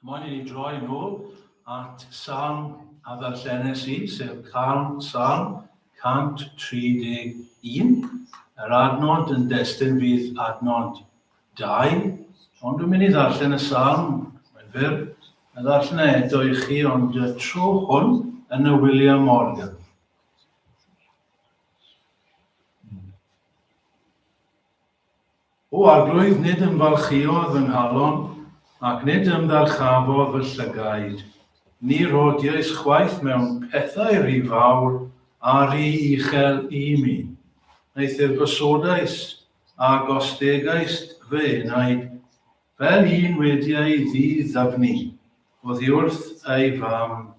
Moyn i ni droi nôl at Salm a ddarllenes i, sef Calm, Salm 131. Yr adnod yn destun fydd adnod 2, ond dwi'n mynd i ddarllen y salm, mae'n fyr, a ddarllen e eto i chi, ond y tro hwn yn y William Morgan. O Arglwydd, nid ymfalchïodd fy nghalon, ac nid ymddarchafodd fy llygaid. Ni rhodiais chwaith mewn pethau rhy fawr a rhy uchel i mi. Eithr gosodais a gostegaist fy enaid, fel un wedi ei ddiddyfnu oddiwrth ei fam,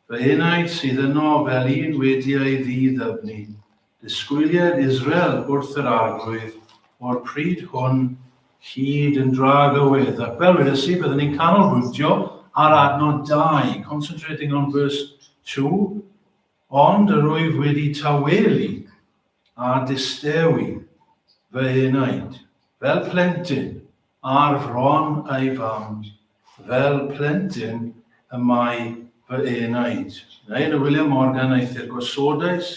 fy enaid sydd yno fel un wedi ei ddiddyfnu. Disgwylied Israel wrth yr Arglwydd o'r pryd hwn hyd yn dragywydd. Ac fel wedes i, byddwn ni'n canolbwyntio ar adnod 2, concentrating on verse 2, ond yr wyf wedi tawelu a distewi fy enaid, fel plentyn ar fron ei fam, fel plentyn y mae fy enaid. Neu yn y William Morgan eithr gosodais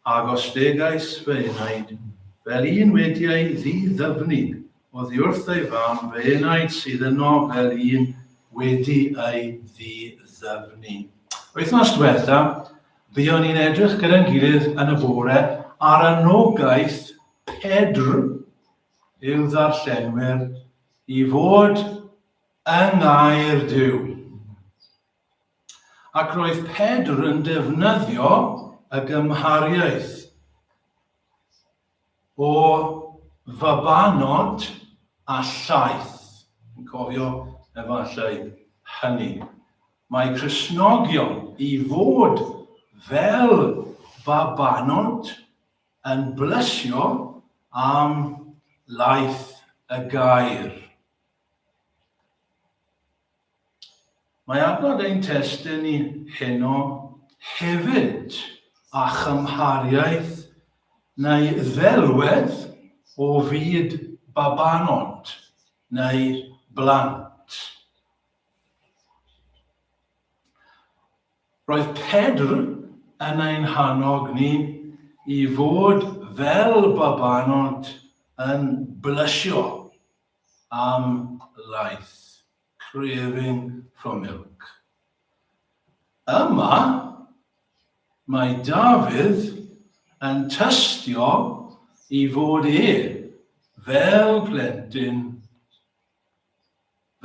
a gostegais fy enaid, fel un wedi ei ddiddyfnu oddiwrth ei fam, fy enaid sydd yno fel un wedi ei ddiddyfnu. Wythnos diwetha, buon ni'n edrych gyda'n gilydd yn y bore ar anogaeth Pedr i'w ddarllenwyr i fod yng ngair Duw. Ac roedd Pedr yn defnyddio y gymhariaeth o fabanod a llaeth. Yn cofio efallai hynny. Mae Cristnogion i fod fel babanod yn blysio am laeth y gair. Mae adnod ein testun ni heno hefyd â chymhariaeth neu ddelwedd o fyd babanod neu blant. Roedd Pedr yn ein hannog ni i fod fel babanod yn blysio am laeth, craving for milk. Yma, mae Dafydd yn tystio i fod e fel plentyn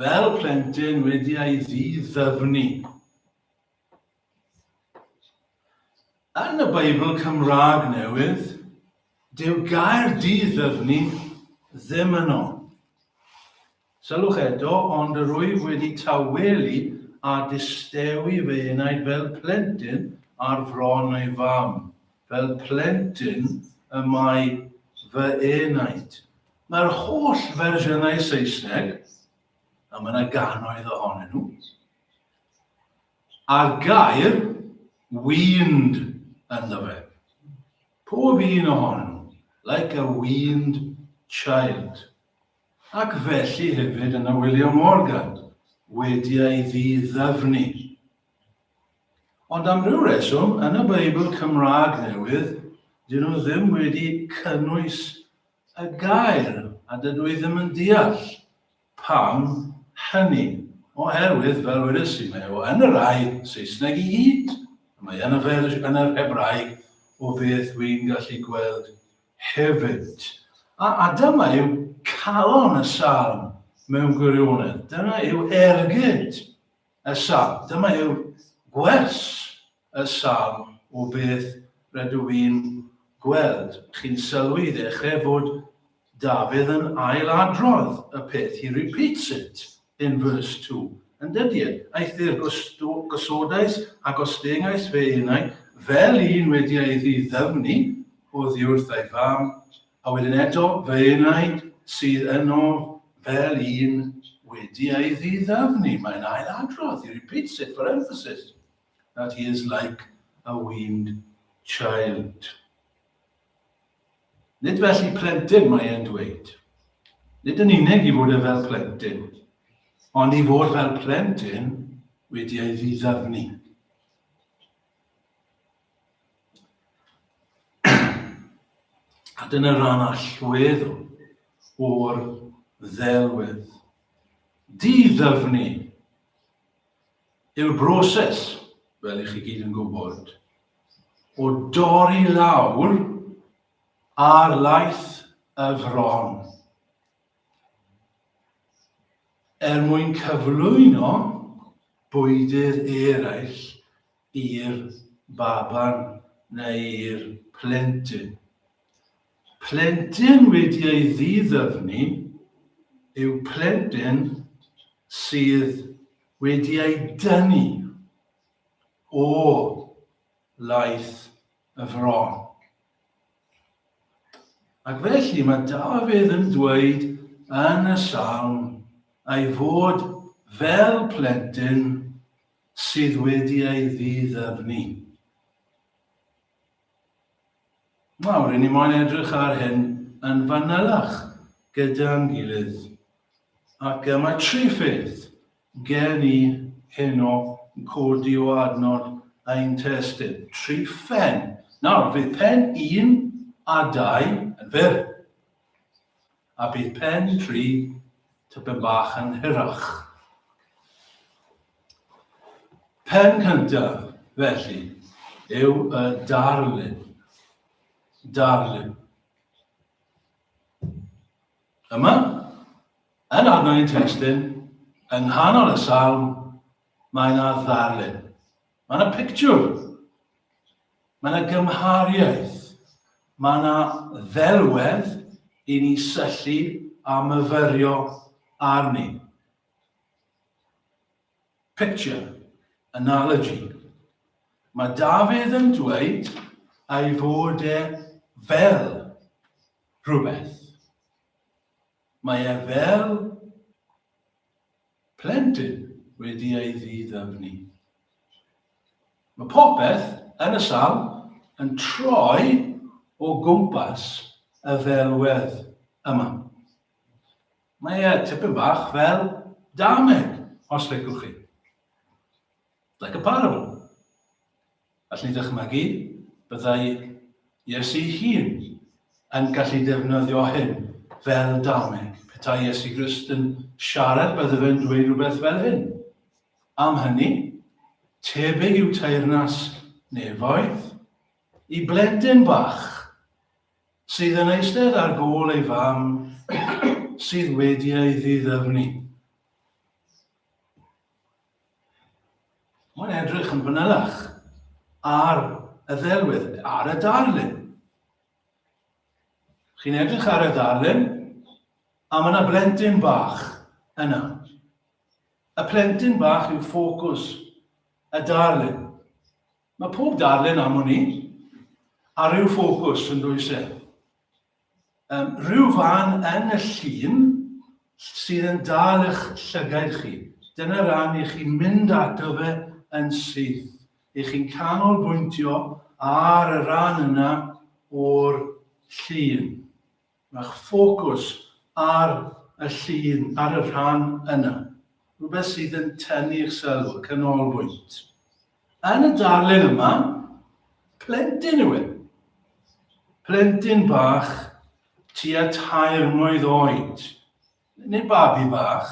Fel plentyn wedi ei ddiddyfnu. Yn y Beibl Cymraeg Newydd, dyw gair diddyfnu ddim yno. Sylwch eto, ond yr wyf wedi tawelu a distewi fy enaid fel plentyn ar fron ei fam. Fel plentyn y mae fy enaid. Mae'r holl fersiynau Saesneg, a mae yna gannoedd ohonyn nhw, a'r gair weaned ynddo fe. Pob un ohonyn nhw, like a weaned child. Ac felly hefyd yn y William Morgan, wedi ei ddiddyfnu. Ond am ryw reswm, yn y Beibl Cymraeg Newydd, dyn nhw ddim wedi cynnwys y gair, a dydw i ddim yn deall pam hynny, oherwydd, fel wedes i, mae o yn y rai Saesneg i gyd, a mae yn y fer, yn yr Hebraeg o beth wy'n gallu gweld hefyd. A, a dyma yw calon y salm mewn gwirionedd. Dyna yw ergyd y salm. Dyma yw gwers y salm o beth rydw i'n gweld. Chi'n sylwi i ddechrau fod Dafydd yn ailadrodd y peth. He repeats it in verse 2. Yn dydy e? Eithr gosodais a gostyngais fe unai fel un wedi ei ddiddyfnu oddiwrth ei fam, a wedyn eto fy enaid sydd yno fel un wedi ei ddiddyfnu. Mae'n ailadrodd. He repeats it for emphasis. That he is like a weaned child. Nid felly plentyn mae e'n dweud. Nid yn unig i fod e fel plentyn. Ond i fod fel plentyn wedi ei ddiddyfnu. A dyna ran allweddol o'r ddelwedd. Diddyfnu yw'r broses, fel i chi gyd yn gwybod, o dorri lawr ar laeth y fron er mwyn cyflwyno bwydydd eraill i'r baban neu i'r plentyn. Plentyn wedi ei ddiddyfnu yw plentyn sydd wedi ei dynnu o laeth y fron. Ac felly mae Dafydd yn dweud yn y salm ei fod fel plentyn sydd wedi ei ddiddyfnu. Nawr, ry'n ni moyn edrych ar hyn yn fanylach gyda'n gilydd. Ac mae tri pheth gen i heno yn codi o adnod ein testun. Tri phen. Nawr, fydd pen 1 a 2 yn fyr. A bydd pen 3 tipyn bach yn hirach. Pen cyntaf, felly, yw y darlun. Darlun. Yma, yn adnod ein testun, yng nghanol y salm, mae yna ddarlun. Mae yna pictiwr. Mae yna gymhariaeth. Mae yna ddelwedd i ni syllu a myfyrio arni. Picture, analogy. Mae Dafydd yn dweud ei fod e fel rhywbeth. Mae e fel plentyn wedi ei ddiddyfnu. Mae popeth yn y salm yn troi o gwmpas y ddelwedd yma. Mae e tipyn bach fel dameg, os licwch chi. Like a parable. Allwn ni ddychmygu byddai Iesu ei hun yn gallu defnyddio hyn fel dameg. Petai Iesu Grist yn siarad, bydde fe'n dweud rhywbeth fel hyn. Am hynny, tebyg yw teyrnas nefoedd i blentyn bach sydd yn eistedd ar gôl ei fam sydd wedi ei ddiddyfnu. Mae'n edrych yn fanylach ar y ddelwedd, ar y darlun. Chi'n edrych ar y darlun, a mae yna blentyn bach yna. Y plentyn bach yw ffocws y darlun. Mae pob darlun am wn i ar ryw ffocws yn does e. Um, rhyw fan yn y llun sydd yn dal eich llygaid chi. Dyna ran i chi mynd ato fe yn syth. I chi'n canolbwyntio ar y rhan yna o'r llun. Mae'ch ffocws ar y llun, ar y rhan yna. Rhywbeth sydd yn tynnu'ch sylw, canolbwynt. Yn y darlun yma, plentyn yw e. Plentyn bach tua tair mlwydd oed. Nid babi bach,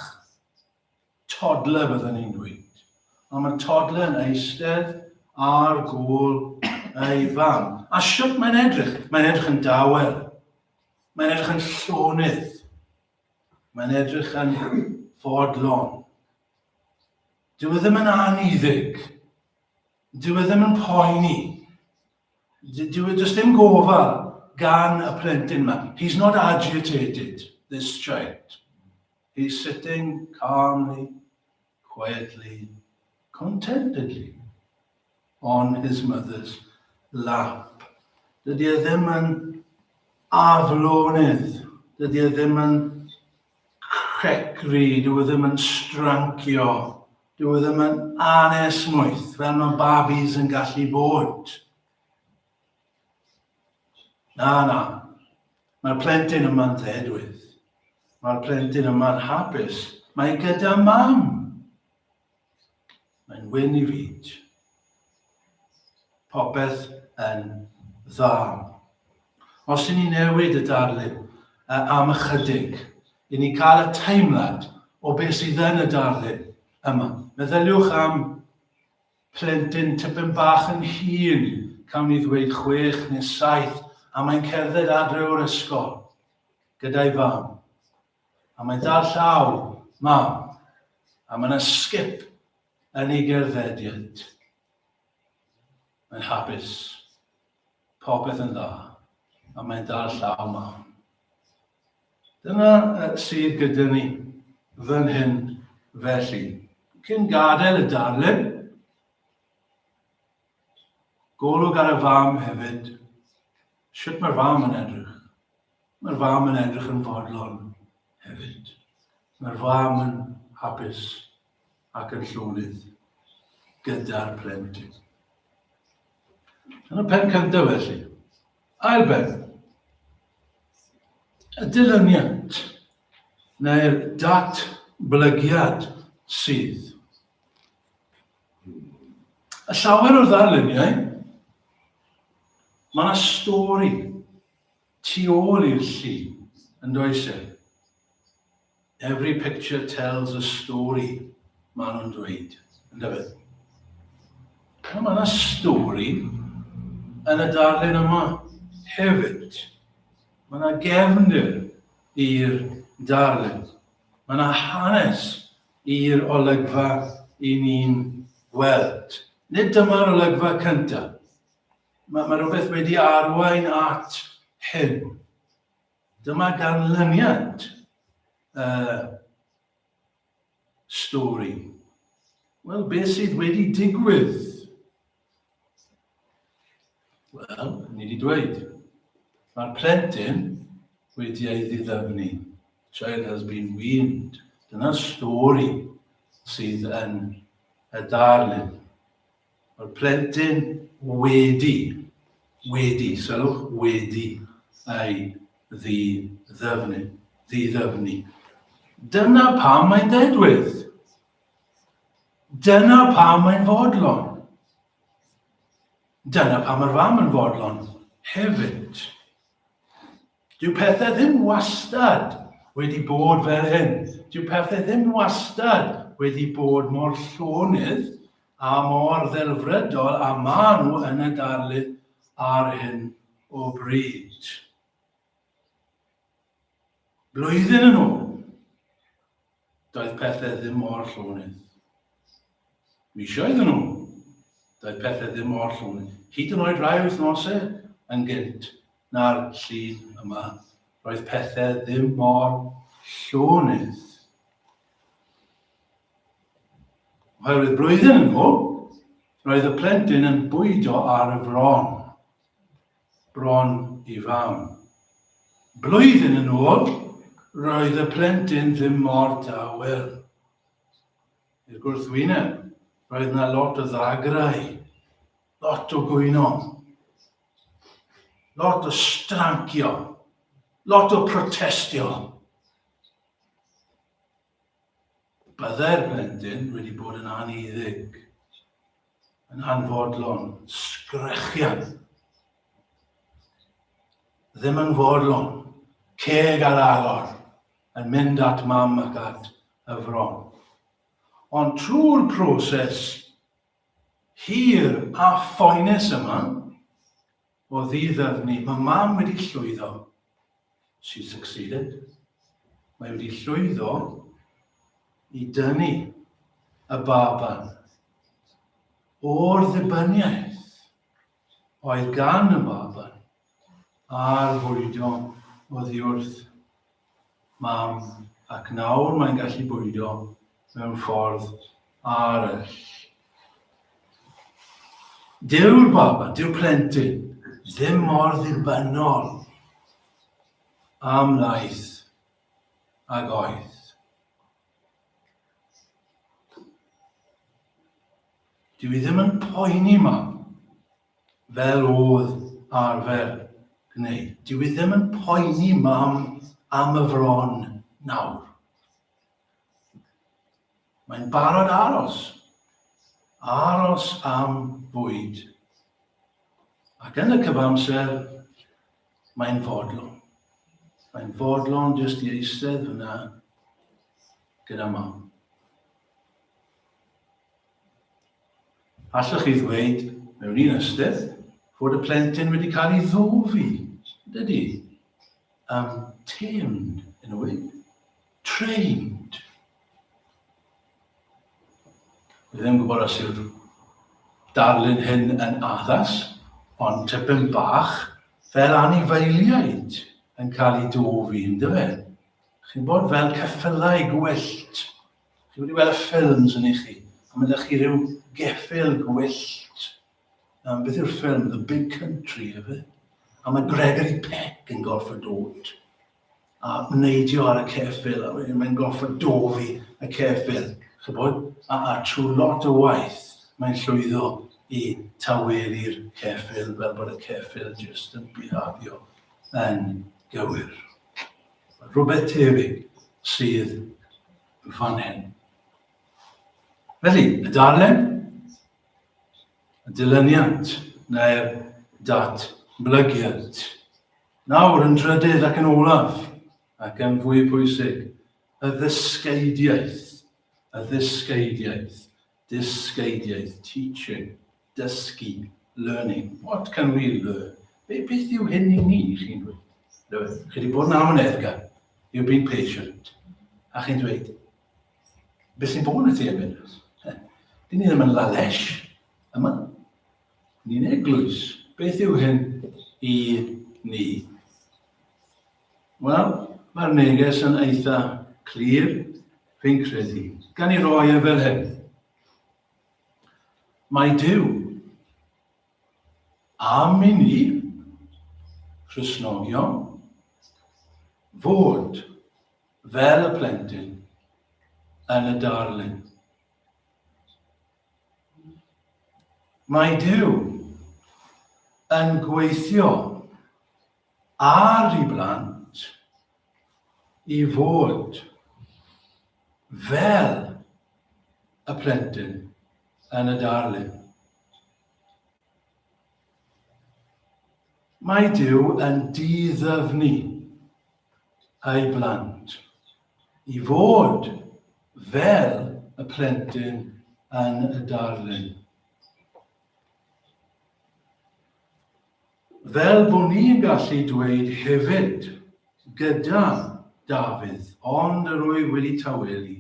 toddler byddwn ni'n dweud. Ond mae toddler yn eistedd ar gôl ei fam. A shwt mae'n edrych? Mae'n edrych yn dawel. Mae'n edrych yn llonydd. Mae'n edrych yn fodlon. Dyw e ddim yn anniddig. Dyw e ddim yn poeni. Dyw e does dim gofal gan y plentyn yma. He's not agitated, this child. He's sitting calmly, quietly, contentedly on his mother's lap. Dydy e ddim yn aflonydd. Dydy e ddim yn crecru, dyw e ddim yn strancio, dyw e ddim yn anesmwyth fel mae babis yn gallu bod. Na, na. Mae'r plentyn yma'n ddedwydd. Mae'r plentyn yma'n hapus. Mae gyda mam. Mae'n wyn i fyd. Popeth yn dda. Os i ni newid y darlun am ychydig, i ni cael y teimlad o beth sydd yn y darlun yma. Meddyliwch am plentyn tipyn bach yn hŷn, cawn ni ddweud 6 neu 7, a mae'n cerdded adre o'r ysgol gyda'i fam. A mae'n dal llaw mam, a mae yna sgip yn ei gerddediad. Mae'n hapus. Popeth yn dda. A mae'n dal llaw mam. Dyna sydd gyda ni fan hyn felly. Cyn gadael y darlun, golwg ar y fam hefyd. Sut mae'r fam yn edrych? Mae'r fam yn edrych yn fodlon hefyd. Mae'r fam yn hapus ac yn llonydd gyda'r plentyn. Dyna'r pen cyntaf felly. Ail ben. Y dilyniant neu'r datblygiad sydd. Y llawer o'r ddarluniau, mae yna stori tu ôl i'r llun, yn does e? Every picture tells a story, maen nhw'n dweud, yn dyfe? Wel, mae yna stori yn y darlun yma hefyd. Mae yna gefndir i'r darlun. Mae yna hanes i'r olygfa i ni'n gweld. Nid dyma'r olygfa cyntaf. Mae, mae rhywbeth wedi arwain at hyn. Dyma ganlyniad y stori. Wel, beth sydd wedi digwydd? Wel, ni wedi dweud, mae'r plentyn wedi ei ddiddyfnu. Child has been weaned. Dyna'r stori sydd yn y darlun. Mae'r plentyn wedi, wedi, sylwch, wedi ei ddiddyfnu, ddiddyfnu. Dyna pam mae'n ddedwydd. Dyna pam mae'n fodlon. Dyna pam mae'r fam yn fodlon hefyd. Dyw pethau ddim wastad wedi bod fel hyn. Dyw pethau ddim wastad wedi bod mor llonydd a mor ddelfrydol a maen nhw yn y darlun ar hyn o bryd. Blwyddyn yn ôl, doedd pethau ddim mor llonydd. Misoedd yn ôl, doedd pethau ddim mor llonydd. Hyd yn oed rai wythnosau yn gynt na'r llun yma, roedd pethau ddim mor llonydd. Oherwydd blwyddyn yn ôl, roedd y plentyn yn bwydo ar y fron. Bron i fam. Blwyddyn yn ôl, roedd y plentyn ddim mor dawel. I'r gwrthwyneb, roedd yna lot o ddagrau, lot o gwyno, lot o strancio, lot o protestio. Byddai'r plentyn wedi bod yn anniddig, yn anfodlon, sgrechian. Ddim yn fodlon, ceg ar agor, yn mynd at mam ac at y fron. Ond trwy'r proses hir a phoenus yma o ddiddyfnu, mae mam wedi llwyddo. She succeeded. Mae wedi llwyddo i dynnu y baban o'r ddibyniaeth oedd gan y baban a'r fwydo oddi wrth mam ac nawr mae'n gallu bwydo mewn ffordd arall. Dyw'r baban, dyw'r plentyn ddim mor ddibynnol am laeth ag oedd. Dyw i ddim yn poeni mam fel oedd arfer gwneud. Dyw i ddim yn poeni mam am y fron nawr. Mae'n barod aros. Aros am fwyd. Ac yn y cyfamser, mae'n fodlon. Mae'n fodlon jyst i eistedd fyna gyda mam. Allwch chi ddweud, mewn un ystyr, fod y plentyn wedi cael ei ddofi, dydy? Tamed, in a way. Trained. Dwi ddim yn gwybod os yw'r darlun hyn yn addas, ond tipyn bach fel anifeiliaid yn cael eu dofi, ynddo fe? Chi'n bod fel ceffylau gwyllt. Chi wedi gweld y ffilms yn eich chi, a mae chi rhyw geffyl gwyllt. Beth yw'r ffilm? The Big Country, efe? A mae Gregory Peck yn gorfod dod a neidio ar y ceffyl, a wedyn mae'n gorfod dofi y ceffyl, chybod? A trwy lot o waith, mae'n llwyddo i tawelu'r ceffyl fel bod y ceffyl jyst yn bihafio yn gywir. Rhywbeth tebyg sydd fan hyn. Felly, y darllen, y dilyniant neu'r datblygiad. Nawr, yn drydydd ac yn olaf, ac yn fwy pwysig, y ddysgeidiaeth. Y ddysgeidiaeth. Dysgeidiaeth, teaching, dysgu, learning. What can we learn? Be, beth yw hyn i ni, chi'n dweud? No, chi wedi bod yn amyneddgar. You've been patient. A chi'n dweud, beth sy'n bod yn y ti yn mynd? Dyn ni ddim yn lalesh yma. Ni'n eglwys. Beth yw hyn i ni? Wel, mae'r neges yn eitha clir, fi'n credu. Gan i roi e fel hyn. Mae Duw am i ni, Cristnogion, fod fel y plentyn yn y darlun. Mae Duw yn gweithio ar ei blant i fod fel y plentyn yn y darlun. Mae Duw yn diddyfnu ei blant i fod fel y plentyn yn y darlun. Fel bod ni'n gallu dweud hefyd gyda Dafydd, ond yr wyf wedi tawelu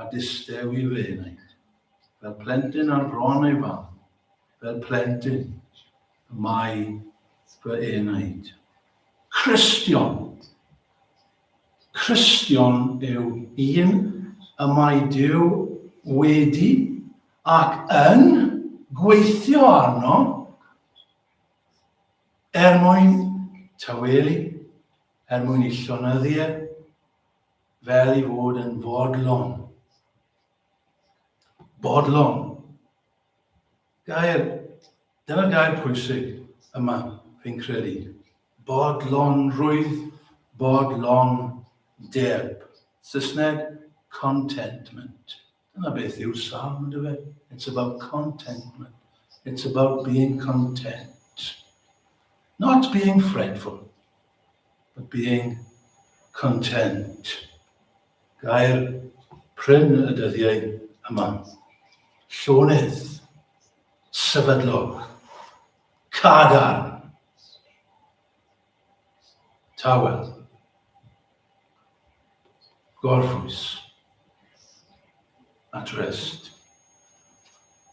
a distewi fy enaid, fel plentyn ar fron ei fam, fel plentyn y mae fy enaid. Cristion. Cristion yw un y mae Duw wedi ac yn gweithio arno er mwyn tawelu, er mwyn i llonyddu e, fel i fod yn fodlon. Bodlon. Gair, dyna'r gair pwysig yma, fi'n credu. Bodlonrwydd, bodlon deb. Saesneg, contentment. Dyna beth yw'r salm, ynddo fe? It's about contentment. It's about being content. Not being fretful, but being content. Gair prin y dyddiau yma. Llonydd, sefydlog, cadarn, tawel, gorffwys, at rest.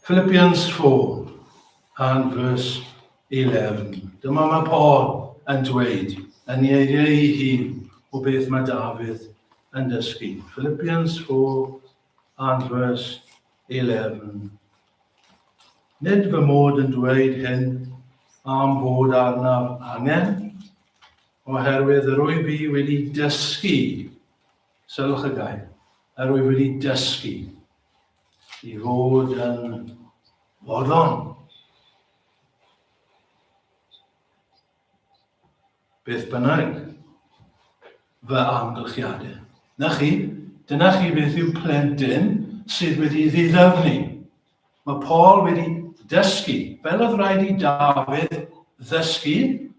Philippians 4 and verse 11. Dyma mae Paul yn dweud yn ei eiriau ei hun o beth mae Dafydd yn dysgu. Philippians 4 and verse 11. Nid fy mod yn dweud hyn am fod arnaf angen, oherwydd yr wyf fi wedi dysgu, sylwch y gair, yr wyf wedi dysgu i fod yn fodlon. Beth bynnag fy amgylchiadau. Na chi, dyna chi beth yw plentyn. sydd wedi ddiddyfnu. Mae Paul wedi dysgu, fel oedd rhaid i Dafydd ddysgu,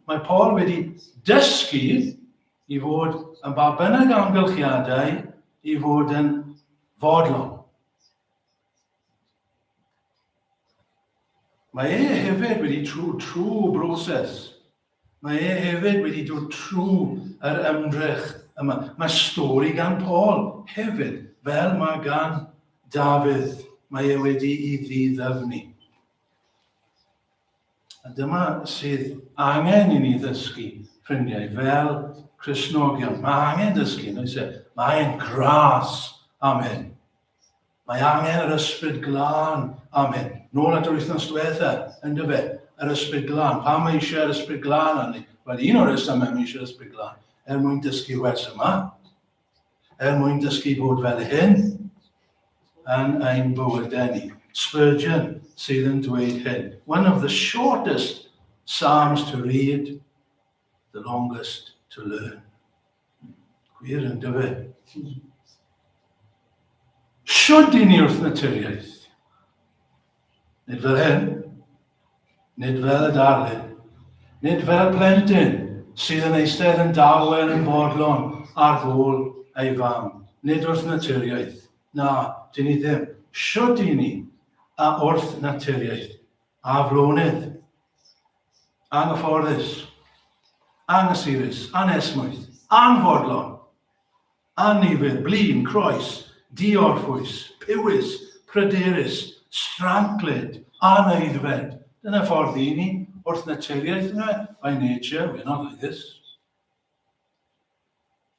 mae Paul wedi dysgu i fod yn ba bynnag amgylchiadau i fod yn fodlon. Mae e hefyd wedi trwy trwy broses. Mae e hefyd wedi dod trwy yr ymdrech yma. Mae stori gan Paul hefyd, fel mae gan Dafydd. Mae e wedi'i ddiddyfnu. A dyma sydd angen i ni ddysgu, ffrindiau, fel Cristnogion. Mae angen dysgu, yn oes e? Mae angen gras am hyn. Mae angen yr ysbryd glân am hyn. Nôl at yr wythnos diwetha, ynddo fe? Yr ysbryd glân. Pam mae eisiau yr ysbryd glân arni? Wel, un o'r rhesymau mae eisiau'r ysbryd glân, er mwyn dysgu wers yma. er mwyn dysgu bod fel hyn yn ein bywydau ni. Spurgeon sydd yn dweud hyn. One of the shortest psalms to read, the longest to learn. Gwir yn dyfe. Siwd i ni wrth naturiaeth? Nid fel hyn, nid fel y darlun, nid fel plentyn sydd yn eistedd yn dawel yn fodlon ar ôl ei fam, nid wrth naturiaeth. Na, dyn ni ddim. Siwt i ni a wrth naturiaeth, aflonydd, anghyfforddus, anghysurus, anesmwyth, anfodlon, Annifyr, blin, croes, diorffwys, piwis, pryderus, stranclyd, anaeddfed. Dyna ffordd i ni, wrth naturiaeth yna, by nature, we're not like this.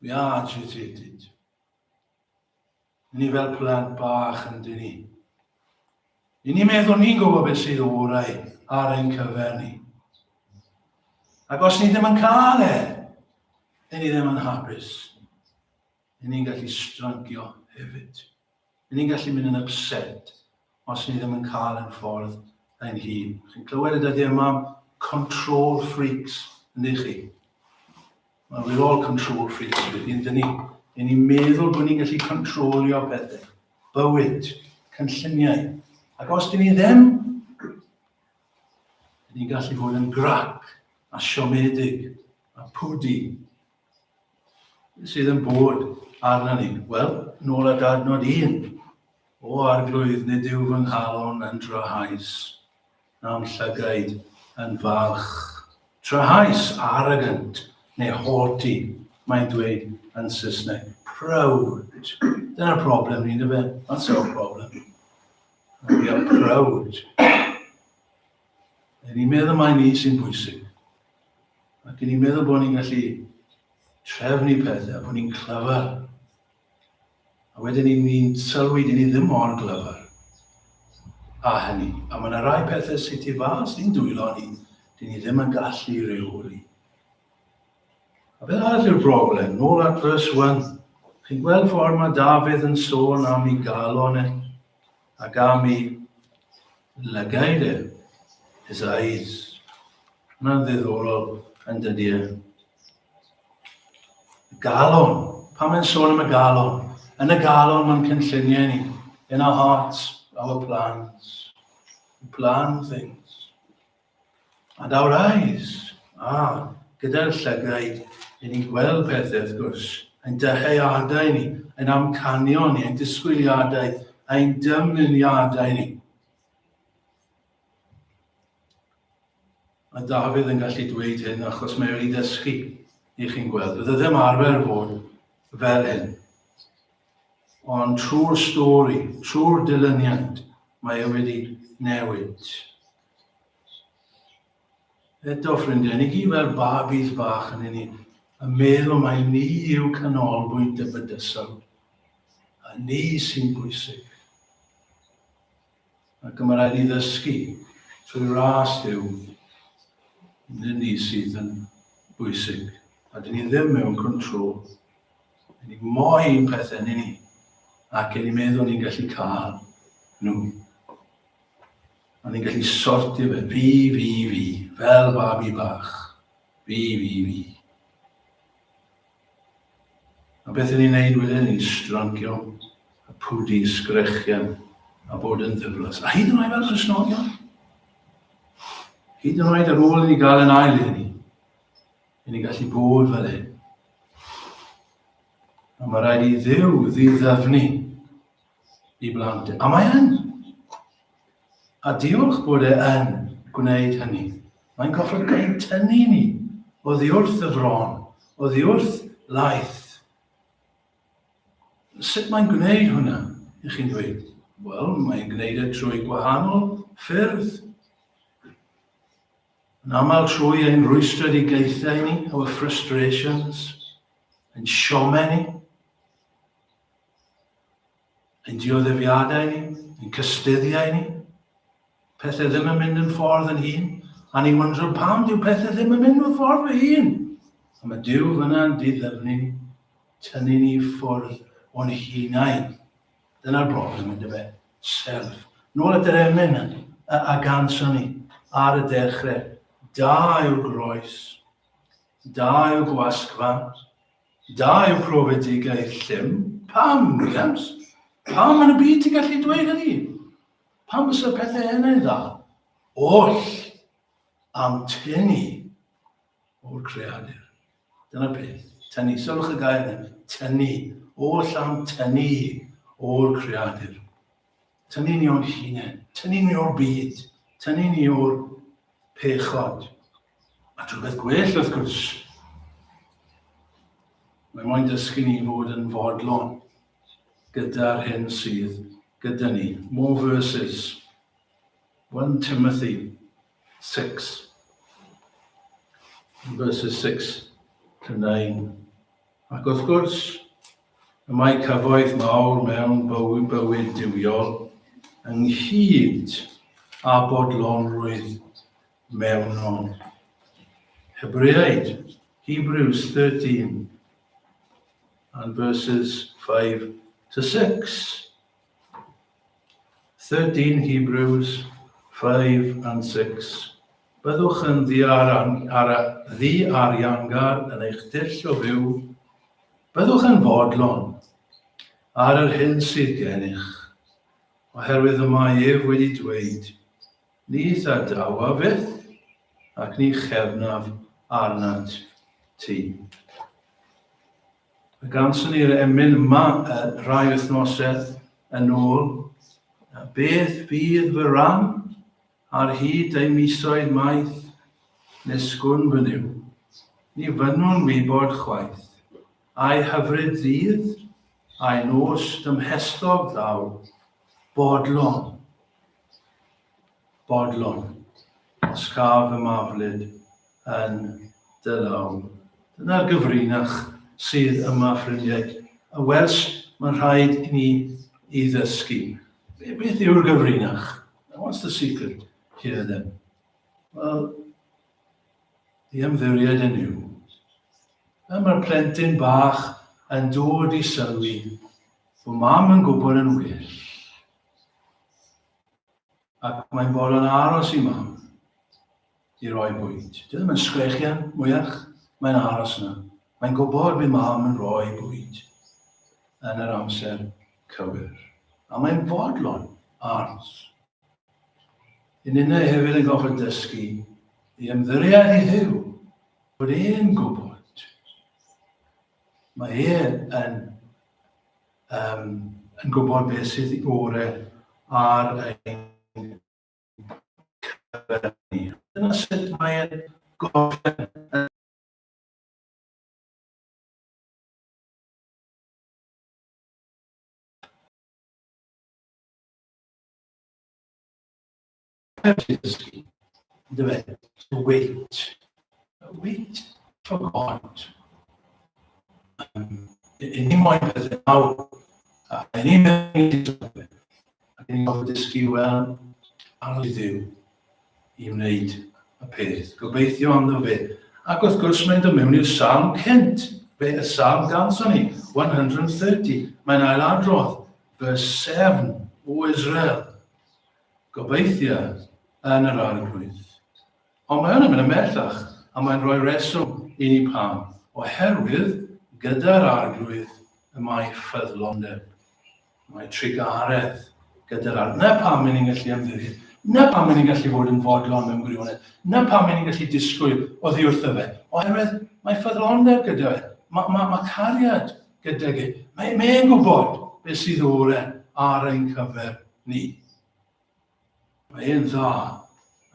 We are agitated. Ni fel plant bach yn dyn ni. I ni'n meddwl ni'n gwybod beth sydd orau ar ein cyfer ni. Ac os ni ddim yn cael e, i ni ddim yn hapus. I ni'n gallu strancio hefyd. I ni'n gallu mynd yn upset os ni ddim yn cael yn ffordd ein hun. Chi'n clywed y dyddiau yma control freaks, ynddi chi? Well, we're all control freaks, really, yndyn ni? Dyn ni'n meddwl bod ni'n gallu controlio pethau, bywyd, cynlluniau. Ac os dyn ni ddim, dyn ni'n gallu fod yn grac a siomedig a pwdi sydd yn bod arna ni. Wel, nôl at adnod un. O arglwydd, nid yw fy nghalon yn drahaus. Na'm llygaid yn falch. Trahaus, arrogant, neu haughty, mae'n dweud yn Saesneg. Proud. Dyna'r problem ni, yndyfe? That's our problem. We are proud. Yn ni'n meddwl mai ni sy'n bwysig. Ac yn ni'n meddwl bod ni'n gallu trefnu pethau, bod ni'n clyfar. A wedyn ni'n ni sylwi, dyn ni ddim mor glyfar a hynny. A mae yna rai pethau sydd tu fas i'n dwylo ni, dyn ni ddim yn gallu reoli. A beth arall yw'r broblem? Nôl at verse 1. Chi'n gweld ffordd mae Dafydd yn sôn am ei galon e ac am ei lygaid e, his eyes. Hwna'n ddiddorol yn dydy e. Galon. Pan mae'n sôn am y galon? Yn y galon mae'n cynlluniau ni. In our hearts, our plans. We plan things. And our eyes. Ah, gyda'r llygaid, i ni'n gweld pethau wrth gwrs. Ein dyheadau ni, ein amcanion ni, ein disgwyliadau, ein dymuniadau ni. Mae Dafydd yn gallu dweud hyn achos mae wedi dysgu i chi'n gweld. Bydd e ddim arfer fod fel hyn. Ond trwy'r stori, trwy'r dilyniant, mae e wedi newid. Eto, ffrindiau, ni gyd fel babis bach yn ni, yn meddwl mai ni yw canolbwynt y bydysawd. A ni sy'n bwysig. Ac y mae rhaid ni ddysgu trwy ras Duw, nid ni sydd yn bwysig. A dyn ni ddim mewn control. Dyn ni moyn pethau ni ni. Ac ni'n meddwl ni'n gallu cael nhw. A ni'n gallu sortio fe. Fi, fi, fi. Fel babi bach. Fi, fi, fi. A beth ni'n neud wedyn, ni'n strancio. Y pwdi sgrechian a bod yn ddiflas. A hyd yn oed fel Cristnogion. Hyd yn oed ar ôl i ni gael yn ail i ni, i ni gallu bod fel hyn. A mae rhaid i Dduw ddiddyfnu i blant. A mae yn. A diolch bod e yn gwneud hynny. Mae'n gorfod cael tynnu ni oddi wrth y fron, oddi wrth laeth. Sut mae'n gwneud hwnna, i chi'n dweud? Wel, mae'n gwneud e trwy gwahanol ffyrdd. Yn aml trwy ein rwystredigaethau ni, our frustrations, ein siomau ni, ein dioddefiadau ni, ein cystuddiau ni. Pethau ddim yn mynd yn ffordd yn hun, a ni'n wyndro pam dyw pethau ddim yn mynd yn ffordd fy hun. A mae Duw fyna'n diddyfnu ni, tynnu ni ffwrdd o'n hunain. Dyna'r broblem ynddo fe, self. Nôl at yr emyn a, a ganson ni ar y dechrau. Da yw'r groes, da yw gwasgfa, da yw profedigaeth llym. Pam, Williams? Pam yn y byd ti'n gallu dweud hynny? Pam fysa pethau hynny'n dda? Oll am tynnu o'r creadur. Dyna'r peth. Tynnu. Sylwch y gair yna. Tynnu. Oll am tynnu o'r creadur. Tynnu ni o'n hunain. Tynnu ni o'r byd. Tynnu ni o'r pechod. A rhywbeth gwell, wrth gwrs. Mae moyn dysgu ni fod yn fodlon gyda'r hyn sydd gyda ni. More verses. 1 Timothy 6, verses 6 to 9. Ac wrth gwrs, y mae cyfoeth mawr mewn bywyd, bywyd duwiol ynghyd â bodlonrwydd mewnol. Hebreaid, Hebrews 13 and verses 5 to 6. 13 Hebrews 5 and 6. Byddwch yn ddi-ariangar yn eich dull o fyw. Byddwch yn fodlon ar yr hyn sydd gennych, oherwydd y mae ef wedi dweud, Ni thadawa fyth, ac ni chefnaf arnat ti. A ganson ni'r emyn yma rhai wythnosau yn ôl. Beth fydd fy ran ar hyd ei misoedd maith, nes gwn fy Nuw? Ni fynnwn wybod chwaith. Ai hyfryd ddydd, ai nos dymhestlog ddaw, bodlon, Bodlon, os caf fy maflyd yn dy law. Dyna'r gyfrinach sydd yma, ffrindiau. Y wers mae'n rhaid i ni i ddysgu. Beth yw'r gyfrinach? What's the secret here then? Wel, i ymddiried yn Nuw. A mae'r plentyn bach yn dod i sylwi bod mam yn gwybod yn well. Ac mae'n bod yn aros i mam i roi bwyd. Dwi ddim yn sgrechian mwyach, mae'n aros yna. Mae'n gwybod bydd mam yn rhoi bwyd yn yr amser cywir. A mae'n fodlon aros. Yn unau hefyd yn gofod dysgu i ymddiried i Dduw bod e'n gwybod. Mae e yn um, yn gwybod beth sydd ore ar ein cyfer ni. Dyna sut mae'n gorffen dysgu, yndyfe? To wait. Wait for God. Um, I ni moyn pethau nawr, a i ni mynd ac i ni'n gofod dysgu, wel, ar i Dduw i wneud y peth. Gobeithio amdano fe. Ac wrth gwrs mae'n dod mewn i'r salm cynt, fe y salm ganson ni, 130. Mae'n ailadrodd, verse 7, O Israel, Gobeithia yn yr Arglwydd. Ond mae hwn yn mynd ymhellach, a mae'n rhoi reswm i ni pam. Oherwydd gyda'r Arglwydd y mae ffyddlondeb. Mae trugaredd gyda'r ardd. Na pam ni'n gallu ymddiried. Na pam ni'n gallu fod yn fodlon mewn gwirionedd. Na pam ni'n gallu disgwyl oddi wrtho fe. Oherwydd mae ffyddlondeb gyda fe. Mae, mae, mae cariad gyda fe. Mae, mae e'n gwybod beth sydd ore ar ein cyfer ni. Mae e'n dda,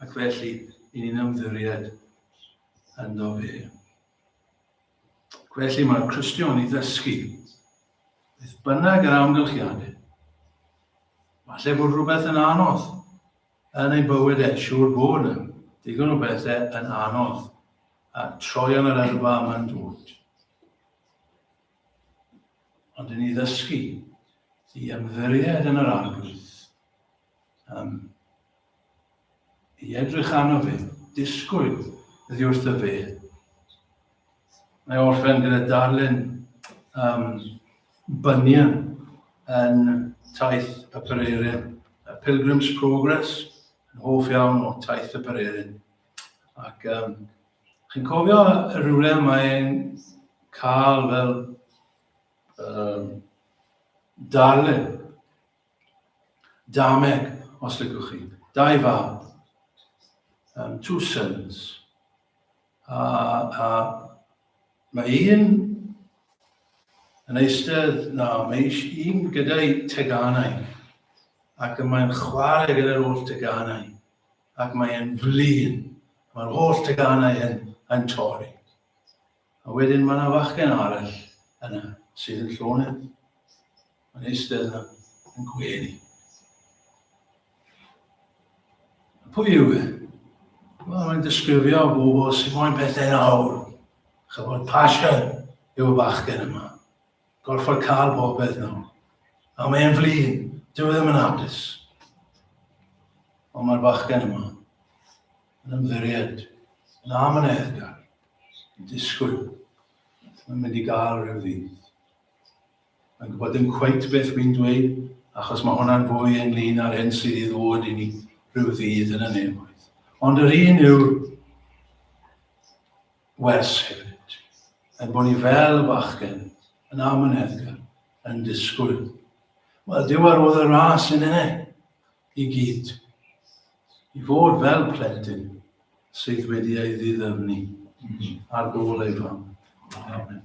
ac felly i ni'n ymddiried ynddo fe. Ac felly mae'r Cristion i ddysgu, beth bynnag yr amgylchiadau, falle bod rhywbeth yn anodd yn ei bywyd e, siŵr bod yna digon o bethau yn anodd, a troion yr yrfa yma'n dod. Ond i ni ddysgu i ymddiried yn yr Arglwydd, um, i edrych arno fe, disgwyl iddi wrtho fe. Mae orffen gyda darlun um, Bunyan yn Taith y Pererin, A Pilgrim's Progress, yn hoff iawn o Taith y Pererin. Ac um, chi'n cofio rhywle mae'n cael fel um, darlun Dameg, os licwch chi. Dau fab. Um, two sons. A, a mae un yn eistedd, na, mae un gyda'i teganau ac y mae'n chwarae gyda'r holl teganau ac mae'n flin. Mae'r holl teganau yn, yn torri. A wedyn mae yna fachgen arall yna sydd yn llonydd. Mae'n eistedd yna yn gwenu. A pwy yw e? Wel, mae'n disgrifio bobl sy'n moyn pethau nawr. Chybod, passion yw y bachgen yma. Gorfod cael popeth nawr. A mae'n flin, dyw e ddim yn hapus. Ond mae'r bachgen yma yn ymddiried, yn amyneddgar, yn disgwyl. Mae'n mynd i gael rhyw ddydd. Mae'n gwybod ddim cweit beth wy'n dweud, achos mae hwnna'n fwy ynglyn â'r hyn sydd i ddod i ni rhyw ddydd yn y nefoedd. Ond yr un yw'r wers hefyd, yn bod ni fel y bachgen, yn amyneddgar, yn disgwyl. Wel, Duw a rodd y ras yn yna i gyd, i fod fel plentyn sydd wedi ei ddiddyfnu ar ôl ei fam. Amen.